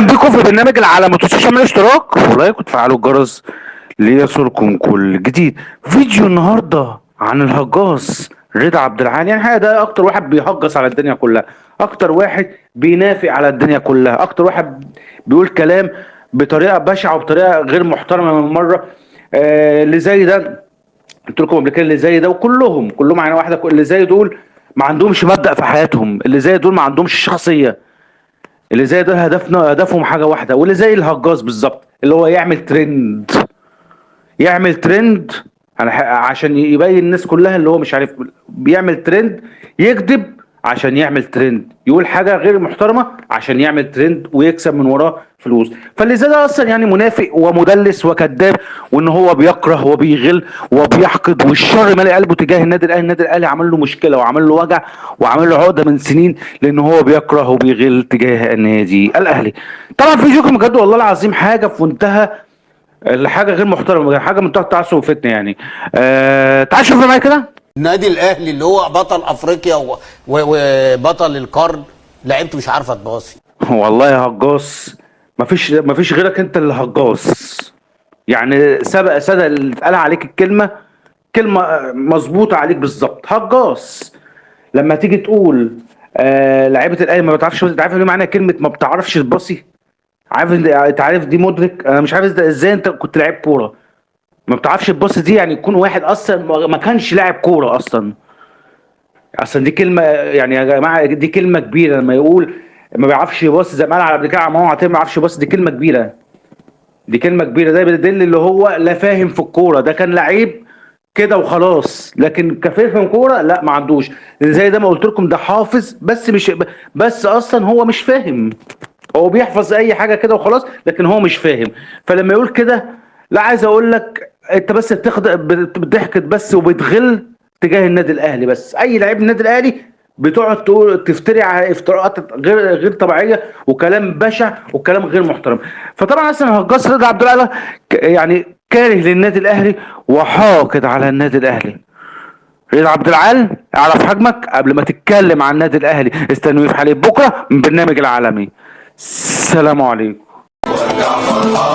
بيكم في برنامج العالم. ما تنسوش تعملوا اشتراك و like وتفعلوا الجرس ليصلكم كل جديد. فيديو النهارده عن الهجاص رضا عبد العال. يعني الحقيقة ده اكتر واحد بيهجص على الدنيا كلها، اكتر واحد بينافق على الدنيا كلها، اكتر واحد بيقول كلام بطريقة بشعة وبطريقة غير محترمه من مرة. اللي زي ده قلت لكم قبل كده، اللي زي ده وكلهم كلهم على واحدة، اللي زي دول ما عندهمش مبدأ في حياتهم، اللي زي دول ما عندهمش شخصية، اللي زي دول هدفهم حاجة واحدة. واللي زي الهجاص بالظبط اللي هو يعمل ترند، يعمل ترند عشان يبين الناس كلها اللي هو مش عارف، بيعمل ترند، يكذب عشان يعمل ترند، يقول حاجة غير محترمه عشان يعمل ترند ويكسب من وراه فلوس. فاللي زي ده اصلا يعني منافق ومدلس وكذاب، وان هو بيكره وبيغل وبيحقد والشر مالي قلبه تجاه النادي الاهلي. النادي الاهلي عمل له مشكلة وعمل له وجع وعمل له عقده من سنين، لان هو بيكره وبيغل تجاه النادي الاهلي. طبعا في جوكم بجد والله العظيم حاجة في منتهى الحاجة غير محترمه، حاجة منتهى التعصب والفتنة يعني. تعال شوف معايا كده النادي الاهلي اللي هو بطل افريقيا وبطل القرن، لعيبته مش عارفه تباصي. والله يا هجاص مفيش غيرك انت اللي هجاص. يعني سبق سنة اللي اتقال عليك الكلمة، كلمة مظبوطة عليك بالظبط، هجاص. لما تيجي تقول لعيبة الاهلي ما بتعرفش، انت عارف ليه معنى كلمة ما بتعرفش تباصي؟ عارف انت عارف دي مدرك؟ انا مش عارف ازاي انت كنت لعيب كورة ما بتعرفش تباصي دي. يعني يكون واحد اصلا ما كانش لاعب كورة اصلا. اصلا دي كلمة يعني يا جماعة، دي كلمة كبيرة لما يقول ما بيعرفش يباصي زي ما قال على قبل كده عمار عطية ما بيعرفش يباصي، دي كلمة كبيرة، دي كلمة كبيرة. ده بيدل اللي هو لا فاهم في الكورة، ده كان لعيب كده وخلاص، لكن كفهم كورة لا ما عندوش. زي ده ما قلت لكم ده حافظ بس، مش بس اصلا هو مش فاهم، هو بيحفظ اي حاجة كده وخلاص، لكن هو مش فاهم. فلما يقول كده لا، عايز اقول لك انت بس بتضحك بس وبتغل تجاه النادي الاهلي بس. اي لعيب النادي الاهلي بتقعد تقول تفتري على افتراءات غير طبيعية وكلام بشع وكلام غير محترم. فطبعا اصلا هجاص رضا عبد العال يعني كاره للنادي الاهلي وحاقد على النادي الاهلي. رضا عبد العال اعرف حجمك قبل ما تتكلم عن النادي الاهلي. استنوني في حلقة بكره من برنامج العالمي. السلام عليكم. وارجع فرحان.